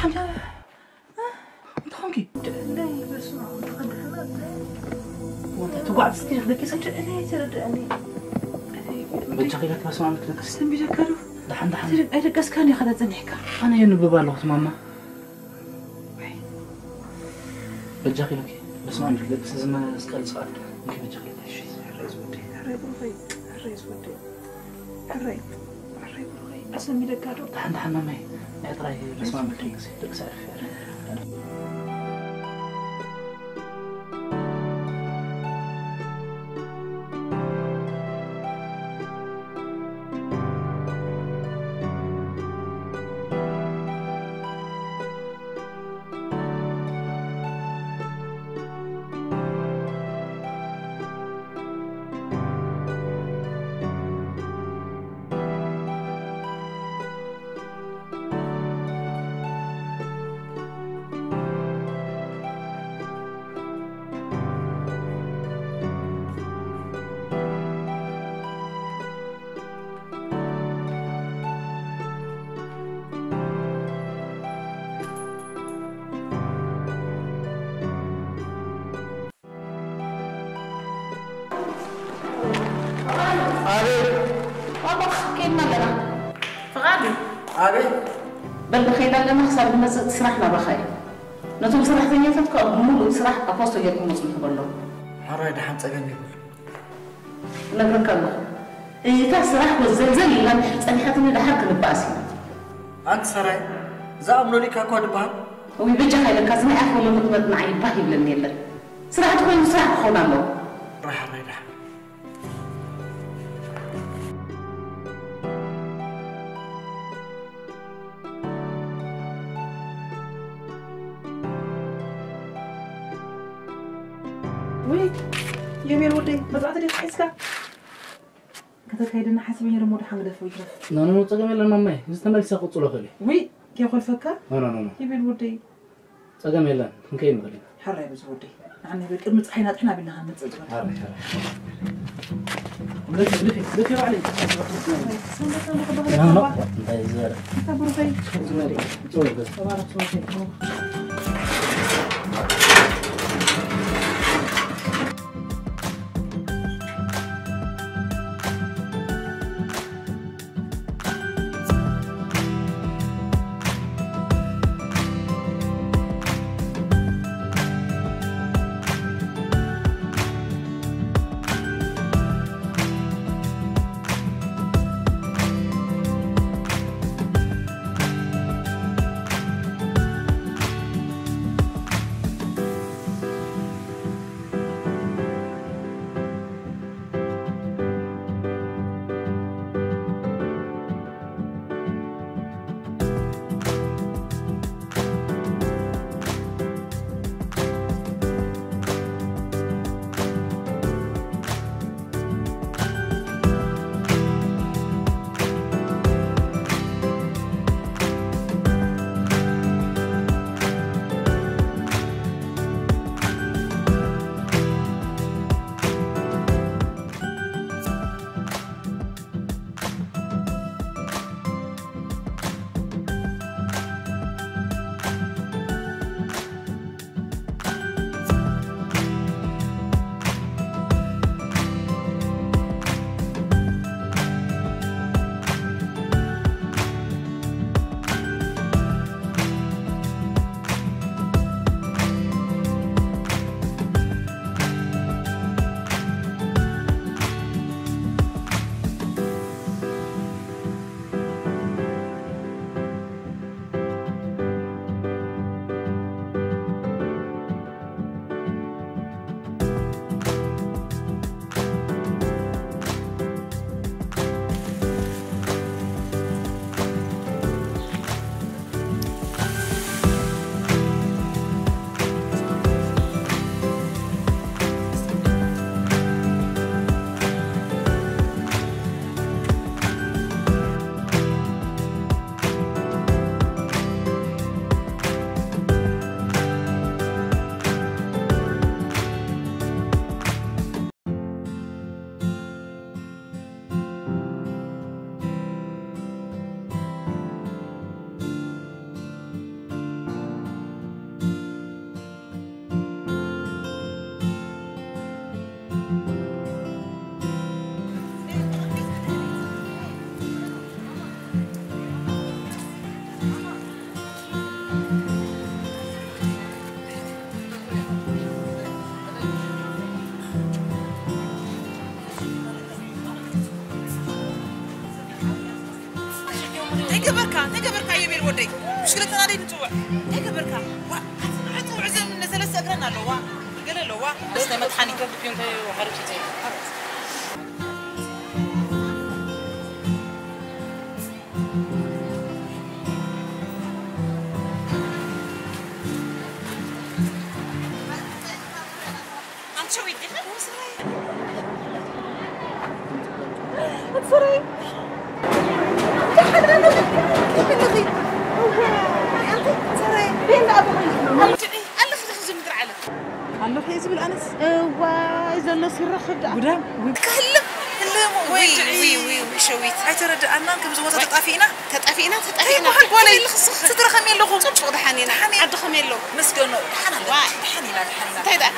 ኣላ እንታይ ኾንኪ? ትጓዕ እስኪ ደቂሰ። በጃኺ ኢለኪ በስመ ኣብ ክትደቅሲ። ደሓን ደሓን። ኣይደቀስካን ኢኻ ተጸኒሕካ። ኣነ የንብብ ኣለኹ ማማ። በጃኺ ኢለኪ በስመ ኣብ ክትደቅሲ ዝመስቀል ሰዓት። እንኪ በጃኺ ኢለኪ። ሕራይ ዝወደይ፣ ሕራይ ብሩኸይ፣ ሕራይ ዝወደይ። ሕራይ፣ ሕራይ ብሩኸይ። ኣሰሚደካ ዶ? ደሓን ደሓን ማማይ። ንዕጥራይ በስመ ኣብ ክትደቅሲ ደቅሲ ኣዕርፊ። ኣቤት። ባባ፣ ከይድና ኣለና። ፍቓዱ። ኣቤት። በል፣ ንኸይድ ኣለና፣ ክሳብ ንመጽእ እቲ ስራሕ ናባኻ እዩ። ነቶም ሰራሕተኛታት ከኣ ብምሉእ እቲ ስራሕ ኣብ ፖስቶ ጌርኩም ኣጽንሑ በሎም። ሕራይ፣ ደሓን፣ ጸገም የብሉን። እነግረካ ኣለኹ። እታ ስራሕ ወዘልዘል ኢላ እንድሕር ጸኒሓትኒ፣ ደሓር ክንበኣስ ኢና። ኣንቲ ሰራይ፣ ዝኣምኖ ሊካ እኳ ድበሃል። እውይ፣ በጃኻ ኢለካ፣ እዚ ናይ ኣፍ ወለዶ ክመጽእ ንዓይ ባህ ይብለኒ የለን። ስራሕ ተኾይኑ ስራሕ ክኸውን ኣለዎ። ራሕራይ ደሓን። ውይ፣ የቤል ወደይ፣ መጽዋዕቲ ዲኻ ሒዝካ? ከተካይደና ሓሲበ ነይረ፣ እሞ ደሓን ግደፎ ይትረፍ። ኖ፣ ኖ፣ ኖ፣ ጸገም የለን ማማይ። እዚ ተመሊሰ ክቕጽሎ እኽእል እየ። ውይ፣ ከይኾልፈካ? ኖ፣ ኖ፣ ኖ፣ ኖ። የቤል ወደይ። ጸገም የለን፣ ክንከይድ ንኽእል ኢና። ሕራይ በዚ ወደይ። ንዓኒ በል፣ ቅድሚ ጸሓይ ናጥሕና ቢልና ክንመጽእ ዝበል። ሕራይ፣ ሕራይ። ልፊ፣ ልፊ፣ ልፊ ባዕለይ። ሰንበት ሰንበት ክበሃል ኖ፣ ኖ፣ ይግባእ። እንታይ ዝበለ? እንታ ብሩኸይ፣ እዚ ወደይ። ጽቡቕ ገጽ። ተባረኽ ወደይ። ክልተና ደይ ንጽውዕ። እንታይ ገበርካ? ዋ፣ ኣጽንዐ ጽውዕ ዘም ንሰለስተ እግረን ኣለዋ። ገለ ኣለዋ። ደስ ናይ መድሓኒ ከብድ ፒዮን እንታይ ሓርጭ ትይ? ኣንቺ ሸዊት ዲኺ? ኣቲ ሰራይ። እንታይ ሓድራ ኣለኺ? ከመይ ኣለኺ? እዋይ፣ ኣቲ ሰራይ። ቤት ኣለኺ ዲኺ እዚ ምድሪ ዓለም? ኣለኺ እየ ዝብል ኣነስ። እዋይ፣ ዘሎ ሲረኽብ ደኣ። ጉዳም። ክህልም፣ ህልም፣ ወይ፣ ውድዒ። ወይ፣ ወይ፣ ወይ፣ ሸዊት። ኣይተረድኣናን ከምዚ ቦታ ተጣፊእና? ተጣፊእና፣ እንታይ ተጣፊእና። ይበሃል ጓለይ? ከመይ ኣለኺ ስኺ? ስድራ ከመይ ኣለኹም? ጽቡቕ፣ ደሓን ኢና። ደሓን እየ። ዓዲ ከመይ ኣሎ? መስገኖ፣ ደሓን ኣለ። ዋይ። ደሓን ኢና፣ ደሓን ኢና። እንታይ ደኣ?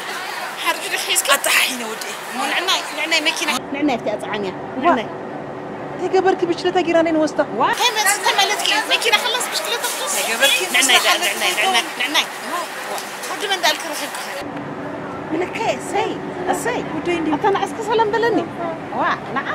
ሓርጭ ዶ ሒዝኪ? ኣጣሓሒነ ወዲ። እሞ ንዕናይ፣ ንዕናይ መኪና። ንዕናይ ኣብቲ ኣጽዓንያ። ዋ። ንዕናይ። እንታይ ገበርኪ ብሽክለታ ጌራ ነይ ንወስዳ? ዋ። እንታይ መ-፣ እንታይ ማለትኪ? መኪና ከላስ ብሽክለታ ክትወስድ? እንታይ ገበርኪ? ንዕናይ ደኣ፣ ንዕናይ፣ ንዕናይ፣ ንዕናይ። ዋ። ወዲ መን ደኣ ኣልኪ ረኺብኪ? ብልከ፣ እሰይ፣ እሰይ። ወደይ እንዲ። ኣታ ንዓስኪ ሰላም በለኒ። ዋ፣ ንዓ።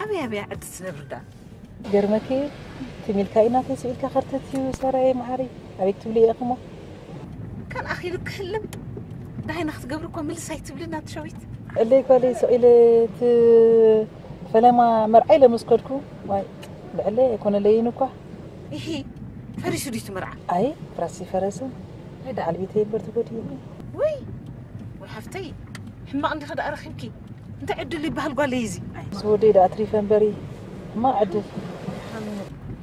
ኣበይ ኣበይ ዓዲ ትነብሪ ደኣ? ገርመኪ፣ ትም ኢልካ ኢና ተስኢልካ ከርተት እዩ ሰራየ መዓረይ። ኣበይ ክትብሊ ኢኺ እሞ? ካን ኣኺሉ ክሕልም። ደሃይና ክትገብሪ እኮ ምልስ ኣይትብልን ኣቲ ሸዊት። እለይ ጓለይ፣ ስቕ ኢለ እቲ ፈለማ መርዓይ ለመስከድኩ። ዋይ፣ ብዕለይ ኣይኮነለይን እኳ። ኢሂ፣ ፈሪሱ ድዩ እቲ መርዓ? ኣይ፣ ፍራስ ይፈረስን። ናይ ደዓል ቤተይ እምበር ተጎዲእኒ። ውይ፣ ወይ ሓፍተይ፣ ሕማቕ እንዲኺ ደኣ ረኺብኪ። እንታይ ዕድል ይበሃል ጓለይ እዚ? ኣይ፣ ምስ ወደይ ደኣ ኣትሪፈ እምበሪ፣ ሕማቕ ዕድል።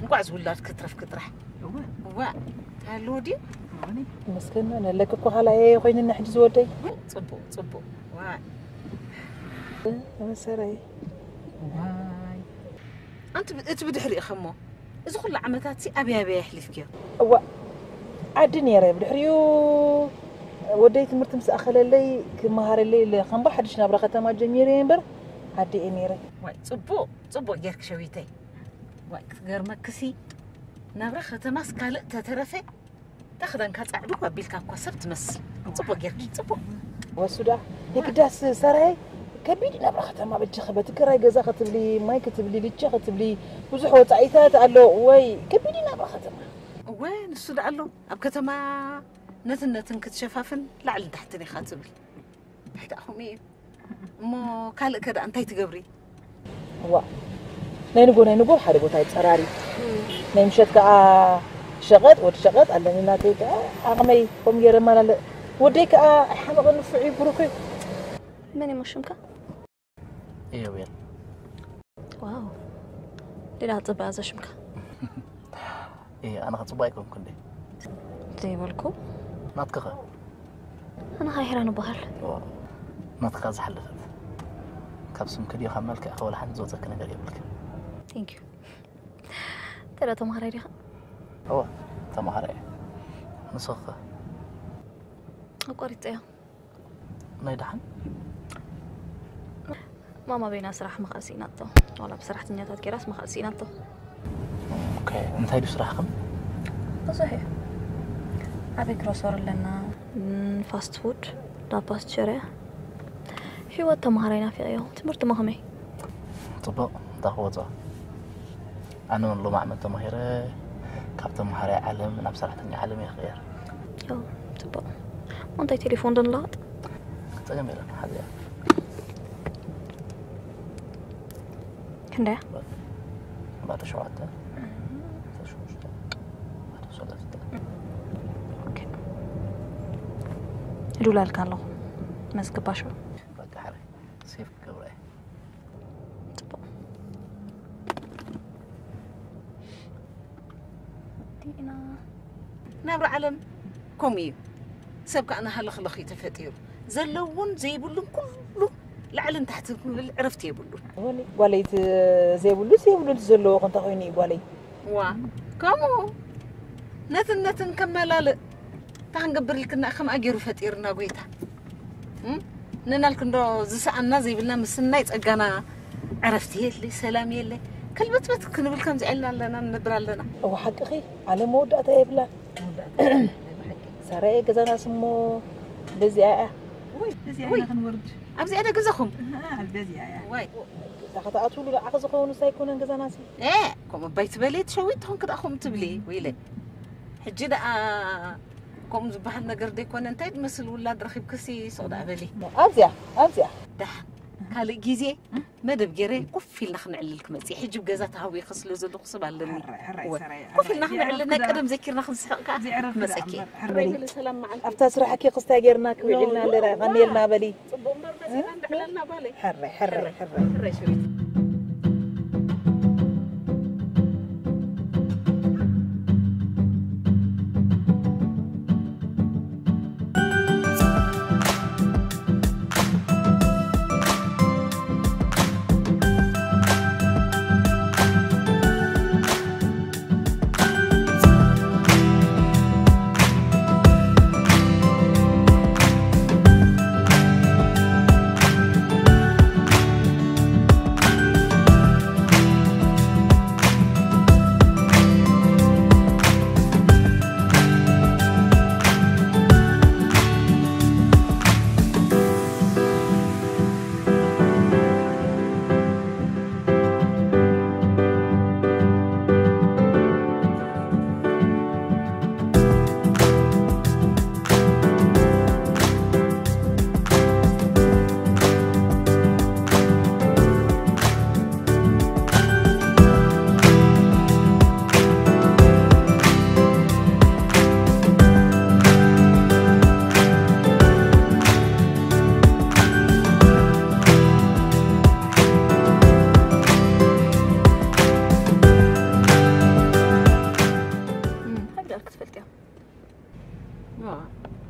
እንቋዕ ዝውላድ ክትረፍኪ ጥራሕ። እወ። እዋ፣ እንታይ ኣለዎ ድዩ? እወኒ። መስገን ነለክ እኮ ካልኣየ ኮይንና ሕጂ ዝወደይ። ጽቡቕ፣ ጽቡቕ። ዋይ። መሰረይ። ዋይ። ኣንቲ ብ-፣ እቲ ብድሕሪኡ ኸሞ፣ እዚ ኹሉ ዓመታት ሲ ኣበይ ኣበይ ኣሕሊፍክዮ? እዋ፣ ዓዲ ነይረ። ብድሕሪኡ ወደይ ትምህርቲ ምስ ኣኸለለይ ክመሃረለይ ኢለ ከም ብሓድሽ ናብራ ከተማ ጀሚረ እየ እምበር፣ ዓዲ እየ ነይረ። ዋይ፣ ጽቡቕ፣ ጽቡቕ ጌርኪ ሸዊተይ። ዋይ፣ ክትገርመክሲ፣ ናብራ ከተማስ ካልእ ተተረፈ፣ እታ ክዳንካ ጻዕዱ ኣቢልካ እኳ ሰብ ትመስል። ጽቡቕ ጌርኪ፣ ጽቡቕ። ወሱ ደኣ የግዳስ ሰራየ ከቢድ እዩ ናብራ ከተማ። በጃኺ በቲ ክራይ ገዛ ክትብሊ፣ ማይ ክትብሊ፣ ልቸ ክትብሊ፣ ብዙሕ ወጻኢታት ኣሎ። ወይ ከቢድ እዩ ናብራ ከተማ። እወ፣ ንሱ ደኣ ኣሎ። ኣብ ከተማ ነትን ነትን ክትሸፋፍን ላዕልን ታሕትን ኢኻ ትብል። እንታይ ደኣ ከምኡ እዩ። እሞ ካልእ ከ ደኣ እንታይ ትገብሪ? ዋ፣ ናይ ንጎ ናይ ንጎ ሓደ ቦታ ይጸራሪ። ናይ ምሸት ከኣ ሸቐጥ፣ ወዲ ሸቐጥ ኣለኒ ናተይ ከኣ ዓቕመይ ከምኡ ገይረ እመላለእ። ወደይ ከኣ ኣይሓመቐን፣ ንፉዕ እዩ፣ ብሩኽ እዩ። መን እዩ ሽምካ? ኢዮቤል። ዋው፣ ሌላ ጽባቐ ዘሽምካ። እየ፣ ኣነ ኸ ጽቡቕ ኣይኮንኩ እንዴ? ዘይበልኩ። ናትክኸ? ኣነ ኸኣ ሄራን እበሃል። ዋው፣ ናትካ ዝሓለፈት። ካብ ስምኪ ድዩ ካብ መልክዕኪ ወላ ሓንቲ ዝወጸኪ ነገር የብልክን። Thank you። እንታይ ደኣ ተማሃራይ ዲኻ? እወ፣ ተማሃራይ እየ። ንስኺ ኸ? ኣቋሪጸዮ። ናይ ደሓን? ማማ በይና ስራሕ ምኽኣል ስኢናቶ። ዋላ ብሰራሕተኛታት ገይራስ ምኽኣል ስኢናቶ። ኦኬ፣ እንታይ ድዩ ስራሕኽን? ብዙሕ እዩ። ዓቢ ግሮሰሪ ኣለና። ም፣ ፋስት ፉድ፣ ዳባ ሸርያ። ህይወት ተማሃራይ ናፊቐዮ። ትምህርቲሞ ከመይ? ጽቡቕ፣ እንታይ ክወጾ? ኣነ እውን ሎሚ ዓመት ተማሂረ ካብ ተምሃራይ ዓለም ናብ ሰራሕተኛ ዓለም እየ ክቕየር። ዮ፣ ጽቡቕ። እንታይ ቴሌፎን ዶ ንለዋጥ? ጸገም የለን፣ ሓዚያ። ክንደያ? ኣርባዕተ ሸውዓተ፣ ኣርባዕተ ሸውዓተ፣ ኣርባዕተ ሰለስተ። ኦኬ። እድውላልካ ኣለኹ። መዝግባ ሽዑ። በቃ፣ ሓራይ። ሴፍ ክገብራ እየ። ጽቡቕ። ዲና። ናብራ ዓለም ከምኡ እዩ። ሰብ ከኣ ናሃለኽለኽ እዩ ተፈጢሩ። ዘለውን ዘይብሉን ኩሉ ላዕልን ታሕትን ክብል ዕረፍቲ የብሉን። ጓለይት ዘይብሉስ የብሉስ ዘለዎ ክንተ ኮይኑ እዩ ጓለይ። ዋ፣ ከምኡ ነትን ነትን ከመላልእ እንታይ ክንገብር ኢልክና፣ ከምኣ ገይሩ ፈጢርና ጎይታ። እም? ንናልክ እንዶ ዝሰኣና ዘይብልና ምስናይ ጸጋና ዕረፍቲ የለ፣ ሰላም የለ። ከልበትበት ክንብል ከምዚ ኢልና ኣለና፣ ንነብር ኣለና። እወ ሓቅኺ፣ ዓለም መወዳእታ የብላን። ሰራየ ገዛናስ እሞ በዚኣ እያ። ወይ፣ በዚኣ ኢና ክንወርድ። ኣብዚኣ ዶ ገዛኹም? በዚኣ እያ። ወይ። እታ ከተኣትውሉ ደኣ ዝኸውን ውሳ ኣይኮነን ገዛናሲ። እ፣ ከምኡ ባይ ትበሊ፣ ትሸዊት ትኾንክ ደኣ ከምኡ ትብሊ፣ ወይለ። ሕጂ ደኣ ከምኡ ዝበሃል ነገር ደይኮነ፣ እንታይ ዝመስል ውላድ ረኺብክሲ፣ ሱቕ ደኣ በሊ። ኣብዚኣ፣ ኣብዚኣ። ደሓን ካልእ ግዜ መደብ ገይረ ኮፍ ኢልና ክነዕልል ክመጽእ። ሕጂ ኣብ ገዛ ተሃዊኸ ስለ ዘለኹ ሰብ ኣለኒ። ሕራይ፣ ሕራይ፣ እወ። ሰራይ፣ ኮፍ ኢልና ሕራይ። ክነዕልል፣ ናይ ቀደም ዘኪርና ክንስሕቕ ከኣ ክመጸኪ። ሕራይ። በሊ፣ ሰላም መዓልቲ። ኣብታ ስራሕኪ ክስታይ ጌርና ክውዒልና ኣለና፣ ቀኒልና በሊ። ጽቡቕ እምበር መጺና እንዳዕለልና ባለይ። ሕራይ፣ ሕራይ፣ ሕራይ። ሕራይ ሽሪት።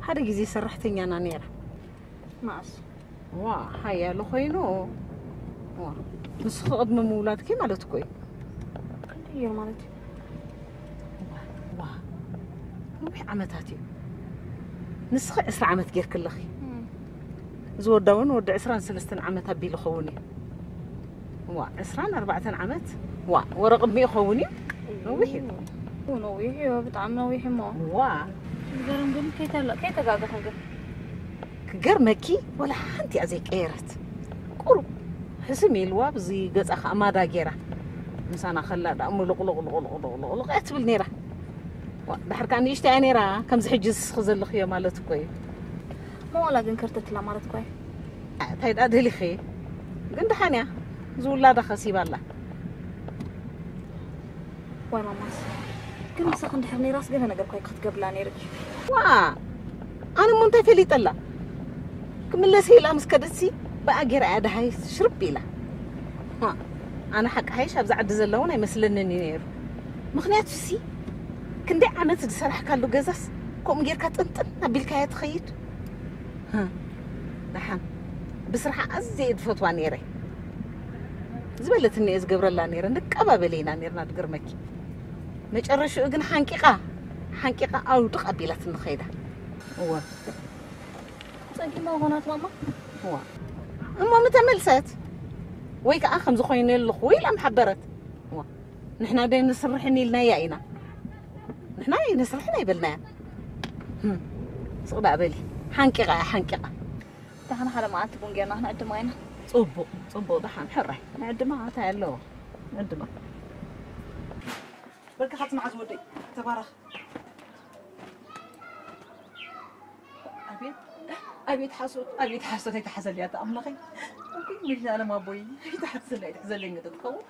ሓደ ግዜ ሰራሕተኛና ነይራ። መዓስ? ዋ፣ ሓያሎ ኮይኑ። ዋ፣ ንስኺ ቅድሚ ምውላድኪ ማለት እኮ እዩ። ክንደይ እዩ ማለት እዩ? ዋ፣ ነዊሕ ዓመታት እዩ። ንስኺ ዕስራ ዓመት ጌርኪ ኣለኺ። እም። እዚ ወዳ እውን ወዲ ዕስራን ሰለስተን ዓመት ኣቢሉ ኸውን እዩ። ዋ፣ ዕስራን ኣርባዕተን ዓመት። ዋ፣ ወረ ቅድሚኡ ኸውን እዩ። ነዊሕ እዩ። ኡ፣ ነዊሕ እዩ፣ ብጣዕሚ ነዊሕ እሞ። ዋ። ዝገርም ግን ከይተለ-፣ ከይተጋገኸ ግን። ክገርመኪ፣ ወላ ሓንቲ እያ ዘይቀየረት። ቁሩብ ሕስም ኢልዋ፣ ብዚ ገጻ ከኣ ማዳ ጌራ። ምሳና ከላ ደኣ እሞ ሉቕ ሉቕ ሉቕ ሉቕ ሉቕ ሉቕ እያ ትብል ነይራ። ዋ፣ ድሓር ከኣ ንእሽቶ እያ ነይራ፣ ከምዚ ሕጂ ዝስኺ ዘለኽዮ ማለት እኮ እዩ። መዋላ ግን ከርተትላ ማለት እኮ እዩ። እንታይ ደኣ ደሊኺ? ግን ደሓን እያ። ዝውላዳ ከሲባ ኣላ። ዋይ ማማስ፣ ግን ምሳኺ እንድሕር ነይራስ ገለ ነገር እኳ ክትገብላ ነይርኪ። ዋ፣ ኣነ እሞ እንታይ ፈሊጠላ? ክምለስ ኢላ ምስ ከደትሲ ብኣ ጌራ እያ ደሃይ ሽርብ ኢላ። ዋ፣ ኣነ ሓቂ ሓይሽ ኣብዚ ዓዲ ዘላ እውን ኣይመስለንን እዩ ነይሩ። ምኽንያቱ ሲ ክንደይ ዓመት ዝሰራሕካሉ ገዛስ ከምኡ ጌርካ ጥንጥን ኣቢልካያ ትኸይድ? ሃ፣ ደሓን ብስርሓ ኣዝየ እየ ዝፈትዋ ነይረ። ዝበለትኒ እየ ዝገብረላ ነይረ። ንቀባበል ኢና ነይርና፣ ድገርመኪ። መጨረሽኡ ግን ሓንቂቓ፣ ሓንቂቓ ኣውድቕ ኣቢላትኒ ኸይዳ። እወ። ጸጊማ ኾናት ማማ? እወ። እሞ ምተመልሰት? ወይ ከኣ ከምዚ ኮይኑ ኣለኹ ኢላ ምሓበረት። እወ። ንሕና ደይ ንስርሕን ኢልናያ ኢና። ንሕና ኣይንስርሕን ኣይበልናያ። ህም። ስቕ ደኣ በሊ። ሓንቂቓ እያ፣ ሓንቂቓ። ደሓን ሓደ መዓልቲ ቡን ጌርና ክንዕድማ ኢና። ጽቡቕ፣ ጽቡቕ፣ ደሓን ሕራይ። ንዕድማ እንታይ ኣለዎ? ንዕድማ። በልካ ጽናዕ ዝወደይ። ተባረኽ። ኣቤት ኣቤት ሓሶት ኣቤት ሓሶት ኣይተሓዘለያ ኣምላኸይ። መድኃኔዓለም ኣቦይ ኣይተሓዘለያ ኣይተሓዘለያ እንግዲህ ትኸውን።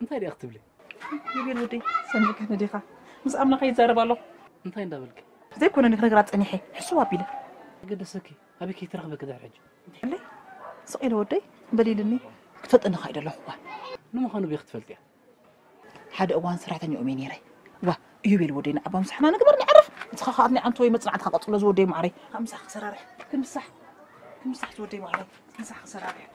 እንታይ ዲያ ክትብሊ? ይቤል ወደይ ሰሚዕካ ነዲኻ ምስ ኣምላኸይ ይዛረብ ኣለኹ። እንታይ እንዳበልኪ? ዘይኮነ ክነግራ ጸኒሐ ሕስው ኣቢለ። ገደሰኪ ኣበይ ከይትረኽበኪ ድሕሪ ሕጂ? ስቕ ኢለ ወደይ በል ኢልኒ ክፈልጠኒ ከይደ ኣለኹ። ንምዃኑ ኣበይ ክትፈልጥያ? ሓደ እዋን ሰራሕተኛኦም እየ ነይረ። ዋ እዩ ቤል ወደይ ንዓባ ምሳሕና ንግበር ንዕርፍ። ንስኻ ከኣ ኣድኒ ዓንቶ ወይ መጽናዕትኻ ቀጽሎ ዝወደይ ማዕረይ። ኣብ ምሳሕ ክሰራርሕ ክምሳሕ ክምሳሕ ዝወደይ ማዕረይ። ምሳሕ ክሰራርሕ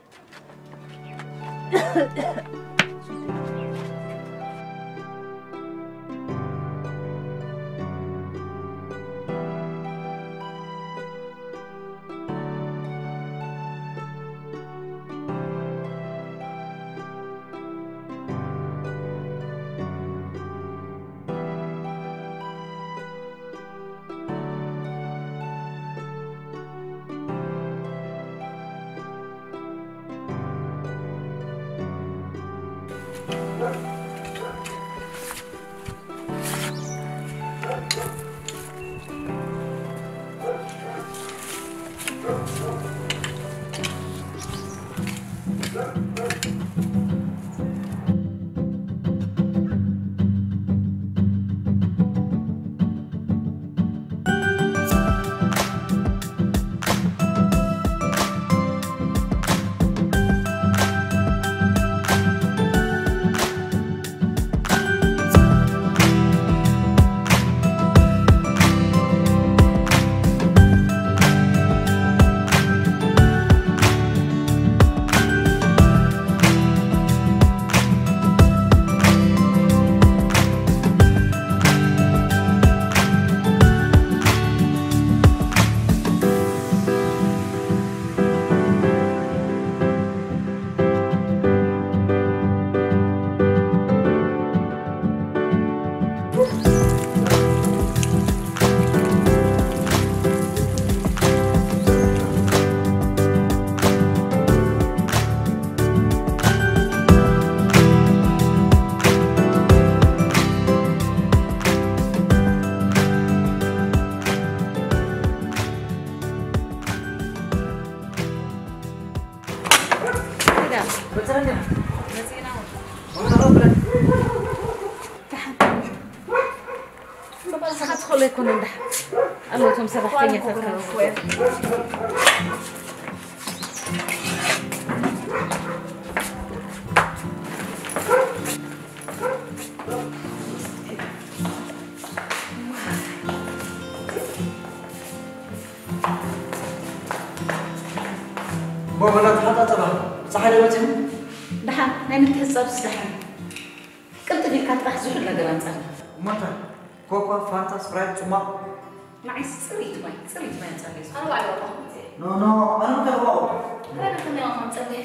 ንስኻ ትኽእሎ ኣይኮነን ደሓን ኣሎ እቶም ሰራሕተኛታት ሞባይላት ተሓጻጸባ። ጸሓይ ዶ መጺኹም? ደሓን ናይ ምትሕጽጻብስ ደሓን። ቅልጥፍ ኢልካ ጥራሕ ዝሑል ነገር ኣምጻልና። እሞ እንታይ? ኮካ፣ ፋንታ፣ ስፕራይት፣ ጽሟቕ? ንዓይስ ጽርይቲ ማይ፣ ጽርይቲ ማይ ኣምጻለይ። ኣነ ባዕለይ ዋላ ከምኡ እየ። ኖ ኖ፣ ኣነ እንታይ ክባቑ? ኣነ ከመይ ኣምጻለይ?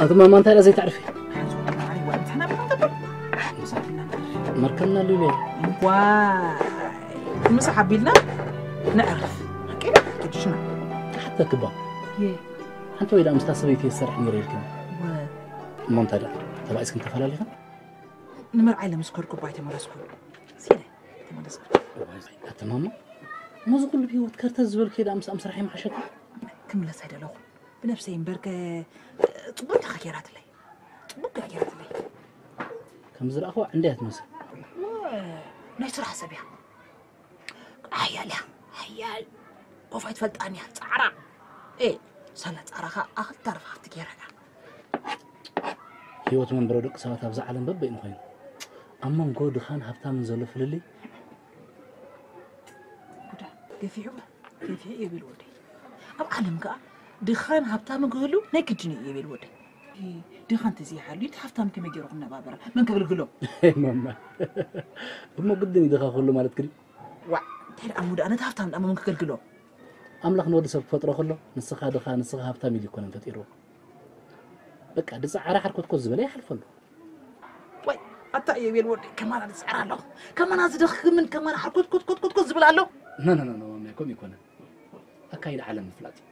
ኣቲ ማማ እንታይ ደኣ ዘይተዕርፊ? መርከብና ሉለ ዋይ ምሳሕ ኣቢልና ነዕርፍ ሓቂና ትድሽና ሓተክባ ሓንቲ ወይ ደኣ ምስታ ሰበይቲ የሰርሕ ነይረ ኢልክኒ እሞ እንታይ ደኣ ተባኢስክን ተፈላለኺን ንመርዓይ ለምስከርኩ ባይ ተመለስኩ ሲለ ተመለስኩ ኣቲ ማማ እሞ እዚ ኩሉ ብህይወት ከርተት ዝበልክዮ ደኣ ምስኣ ምስራሕ ይምሓሸካ ክምለስ ኣይደለኹ ብነብሰይ እምበር ጽቡቅ ኢኻ ገይራትለይ ጽቡቅ ኢኻ ገይራትለይ ከም ዝረኣኽዋ ዕንደያ ትመስል ናይ ስራሕ ሰብ እያ ሓያል እያ ሓያል ኮፍ ኣይትፈልጣን እያ ጻዕራ እ ሳላ ጻዕራኻ ኣኽልተ ርፋፍቲ ገይራ እያ ህይወት መንበሮ ደቂ ሰባት ኣብዛ ዓለም በበይኑ ኮይኑ ኣብ መንጎ ድኻን ሃብታምን ዘሎ ፍልልይ ጉዳ ገፊሑ ገፊሑ ይብል ወደይ ኣብ ዓለም ከኣ ድኻን ሃብታምን ክህሉ ናይ ግድን እዩ የቤል ወደይ። ድኻ እንተዘይሃልዩ እቲ ሃብታም ከመይ ገይሩ ክነባበራ? መን ከገልግሎ? ማማ፣ እሞ ግድን እዩ ድኻ ክህሉ ማለት ግዲ? ዋዕ እንታይ ደኣ እሞ ደኣ ነቲ ሃብታም ደኣ መን ክገልግሎ? ኣምላኽ ንወዲ ሰብ ክፈጥሮ ከሎ ንስኻ ድኻ ንስኻ ሃብታም ኢሉ ይኮነን ፈጢርዎ። በቃ ድፃዓራ ሓርኮትኮት ዝበለ ይሓልፈሉ። ወይ ኣታ የቤል ወደይ ከማና ዝፅዕር ኣሎ፣ ከማና ዝደኽምን ከማና ሓርኮትኮትኮትኮት ዝብል ኣሎ። ኖ ኖ ኖ ኖ ማማ፣ ከምኡ ይኮነን። ኣካይዳ ዓለም ምፍላጥ እዩ።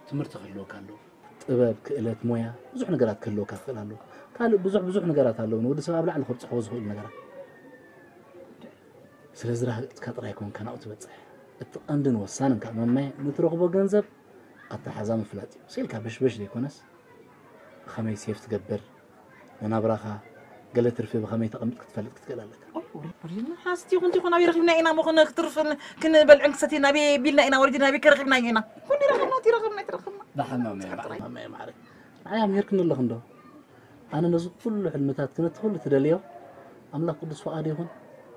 ትምህርቲ ክህልወካ ኣለዎ። ጥበብ፣ ክእለት፣ ሞያ፣ ብዙሕ ነገራት ክህልወካ ክኽእል ኣለዎ። ካልእ ብዙሕ ብዙሕ ነገራት ኣለዉ ንወዲ ሰብ ኣብ ላዕሊ ከብፅሕዎ ዝኽእሉ ነገራት። ስለዚ ራህጥካ ጥራይ ኮንካ ናብኡ ትበፅሕ። እቲ ቀንድን ወሳንን ከዓ መማየ ንትረኽቦ ገንዘብ ኣተሓዛ ምፍላጥ እዩ። ስኢልካ በሽበሽ ዘይኮነስ ብኸመይ ሴፍ ትገብር፣ ንናብራኻ ገለ ትርፊ ብኸመይ ተቐምጥ ክትፈልጥ ክትክእል ኣለካ። ሓስቲ ይኹን ትኹን ኣበይ ረኺብና ኢና መኾነ ክትርፍን ክንበልዕን ክሰትየን ኣበይ ቢልና ኢና ወሪድና ኣበይ ከረኺብናዮ ኢና ኩሉ ይረኽብና እቲ ረኽብና እቲ ረኽብና ብሓማመ ማዕረ ንዓይ ኣምሂርክኒ ኣለኹ እንዶ ኣነ ነዚ ኩሉ ሕልምታት ክነቲ ኩሉ ትደልዮ ኣምላኽ ቅዱስ ፍቓድ ይኹን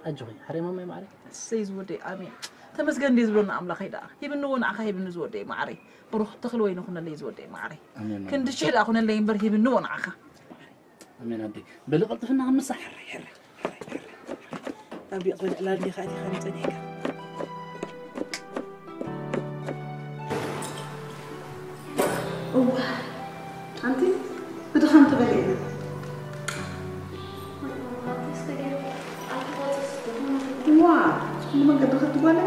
ኣጆኺ ሓሬማመ ማዕረ እሰይ ዝወደይ ኣሜን ተመስገን እንደ ዝብለና ኣምላኸይ ደኣ ሂብንዎ ንዓኻ ሂብኒ ዝወደይ ማዕረይ ብሩኽ ተኽሊ ወይኒ ኩነለይ ዝወደይ ማዕረይ ክንዲ ሽሕ ደኣ ኩነለይ እምበር ሂብንዎ ንዓኻ ኣሜን ኣደይ በሊ ቀልጥፍና ክምሳ ሕራይ ሕራይ ኣብ ዲቕ በልዕላ እንዲኻ ዲኻ ንጸኒሕካ እዋ ሓንቲ ብድኻም ተበሊዕና ዋ ኩሉ መገዲ ከትጓለ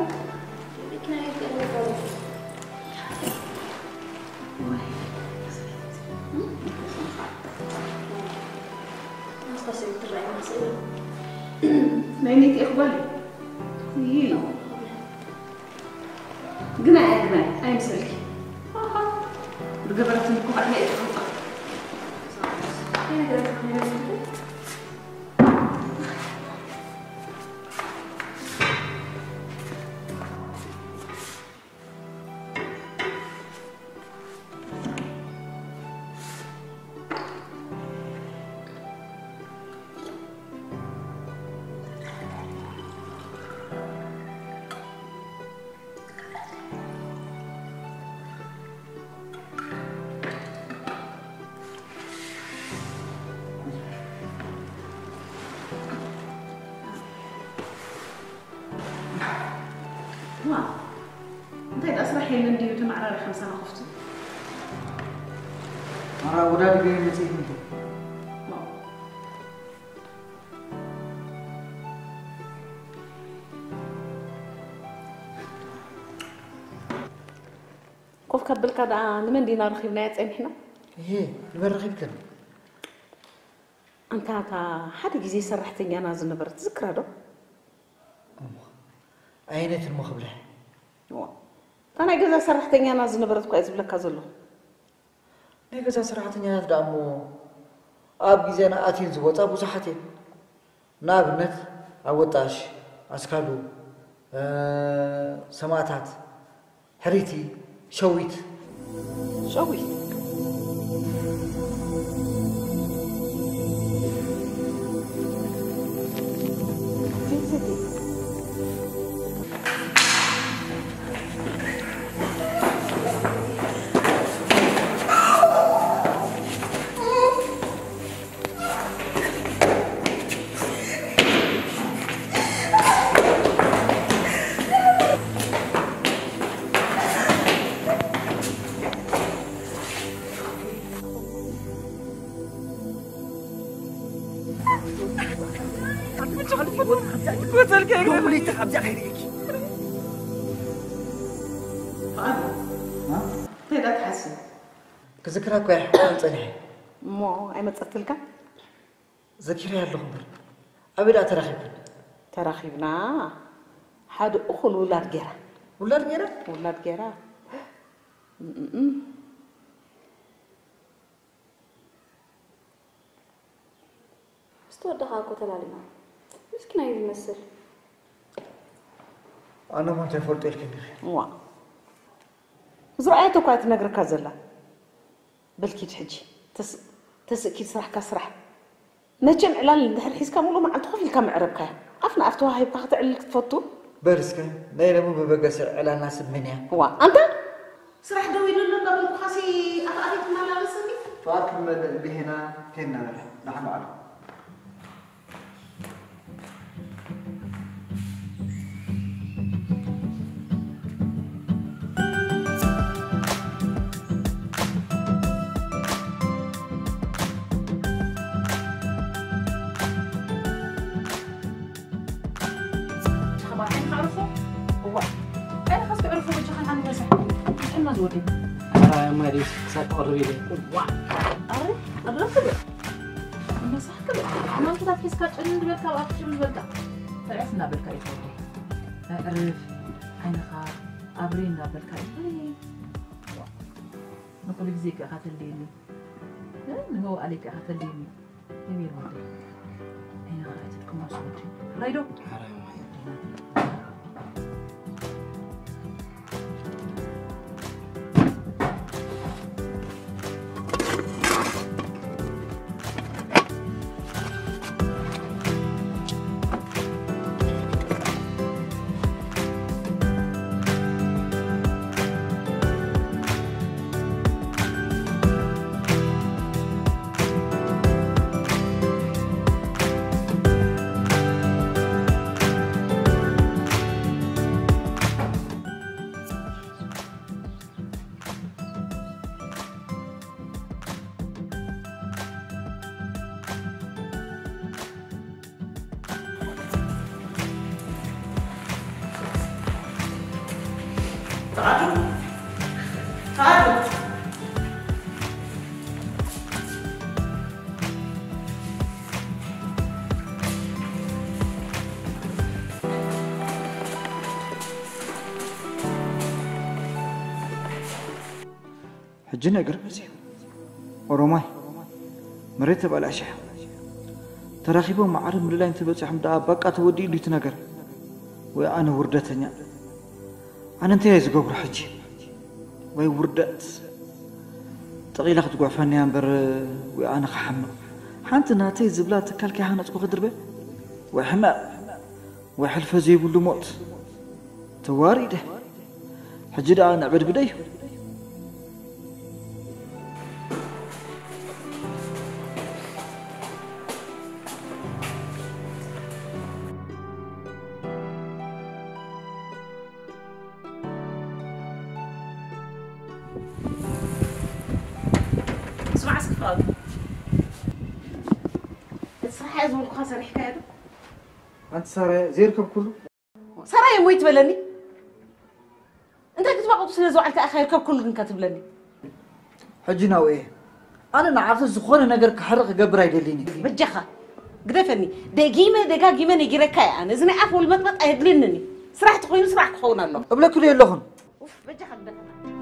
ናይ ኒቲ እኽባል እዩ ግናይ ግናይ ኣይምሰልኪ ዝገበረትኒ እኮ ባዕላ እየ ትፈልጣ እንታይ ደኣ ስራሕ የለን ድዩ ተመዓራሪ ከምሳና ኮፍቱ ማራ ወዳዲ ገይር መፅኢት ምንታይ ኮፍ ከብልካ ደኣ ንመን ዲና ረኺብናያ ጸኒሕና? እሄ ንመን ረኺብክን? ኣንታ እታ ሓደ ግዜ ሰራሕተኛና ዝነበረት ትዝክራ ዶ? ኣየነይትን እሞ ክብልሕ? እዋ እታ ናይ ገዛ ሰራሕተኛና ዝነበረት እኳ እየ ዝብለካ ዘለኹ። ናይ ገዛ ሰራሕተኛታት ደኣ እሞ ኣብ ግዜና ኣትየን ዝወፃ ብዙሓት እየን። ንኣብነት ኣወጣሽ፣ ኣስካሉ፣ ሰማእታት፣ ሕሪቲ፣ ሸዊት። ሸዊት። እንታይ ዳ ትሓስብ? ክዝክራ እኮ እየ ሕክም ፀኒሐ። እሞ ኣይመፀትልካን? ዘኪረያ ኣለኹ እምበር ኣበይ ደኣ ተራኺብክን? ተራኺብና ሓደ እኹል ውላድ ገይራ። ውላድ ገይራ? ውላድ ገይራ። ምስ ተወደኻ እኮ ተላሊና። ምስኪን እዩ ዝመስል። ኣነ እሞ እንታይ ፈልጦ ኢልክኒ ኢኺ? እዋ ዝረኣየቶ እኳ እያ ትነግረካ ዘላ። በል ኪድ ሕጂ ተስእ ኪድ ስራሕካ ስራሕ። መቸም ዕላል እንድሕር ሒዝካ ሙሉእ መዓልቲ ኮፍ ኢልካ መዕረብካ እያ። ኣፍ ንኣፍ ተዋሂብካ ክተዕልል ክትፈቱ? በል እስከ ናይ ሎሚ መበገሲ ዕላልና ስብ መን እያ? እዋ ኣንታ ስራሕ ደው ኢሉ ኣሎ እንዳበልኩኻሲ ኣፍ ኣፍ ትመላለሰኒ። ጠዋት ክንመልእ እምቢ ሄና ከይድና ንበልዕ። ደሓን ዋዕሉ። ሸኸባን ዓይንኻ ዕርፎ። እዋ። ዓይንኻ እስኪ ዕርፎ በጃኻ ንዓኒ በዛ። ጥዕና ዝወደይ። ኧረ ማይ ድዩ ክሳብ ተቕርብ ኢለ። እዋ። ኣረ፣ ቅርብ ክብል። መሳሕ ክብል። ማንኪታት ሒዝካ ጭም ዝበልካ፣ ኣብ ጭም ዝበልካ። ዕፍ እናበልካ እዩ ትወደይ። ኣዕርፍ፣ ዓይንኻ ኣብሪ እናበልካ እዩ። ንኹሉ ግዜ እኮ ኢኻ ተልደየኒ። ንመውዓለይ እኮ ኢኻ ተልደየኒ። ነቢር ወደይ፣ ዓይንኻ ኣይትድክሞ ኣስወዲ። ራይዶ? ሓራይ ማይ። ሕጂ ነገር መፅዩ። ኦሮማይ፣ መሬት ተበላሽያ። ተራኺቦም ማዕረ ምልላይ እንተበፂሖም ደኣ በቃ ተወዲኡ ድዩ እቲ ነገር? ወይ ኣነ ውርደተኛ። ኣነ እንታይ እየ ዝገብሮ ሕጂ? ወይ ውርደት። ጠቒላ ክትጓሕፈኒ እያ እምበር ወይ ኣነ ክሓምቕ። ሓንቲ ናተይ ዝብላ ትካል ከይሃነፅኩ ክድርበ? ወይ ሕመቕ። ወይ ሕልፈ ዘይብሉ ሞት። ተዋሪደ። ሕጂ ደኣ ንዕብድብደ እዩ። ስማዕ እስኪ ፍቓዱ። እቲ ስራሕ እየ ዝበልኩኻ ሰሪሕካዮ ዶ? ኣንቲ ሳራ ዘይርከብኩሉ? ሳራ እየ ሞይ ትበለኒ? እንታይ ክትባቕጡ ስለ ዝወዓልካ ኢኻ ይርከብኩሉ ግንካ ትብለኒ? ሕጂ ናብኡ እየ። ኣነ ንዓኺ ዝኾነ ነገር ክሕርቕ ክገብር ኣይደልይን እየ። በጃኻ ግደፈኒ። ደጊመ ደጋጊመ ነጊረካ እየ ኣነ። እዚ ናይ ኣፍ ወልመጥመጥ ኣየድልየንን እዩ። ስራሕ ተኾይኑ ስራሕ ክኸውን ኣለዎ። እብለኪ ዶ የለኹን? ኡፍ፣ በጃኻ ግደፈና።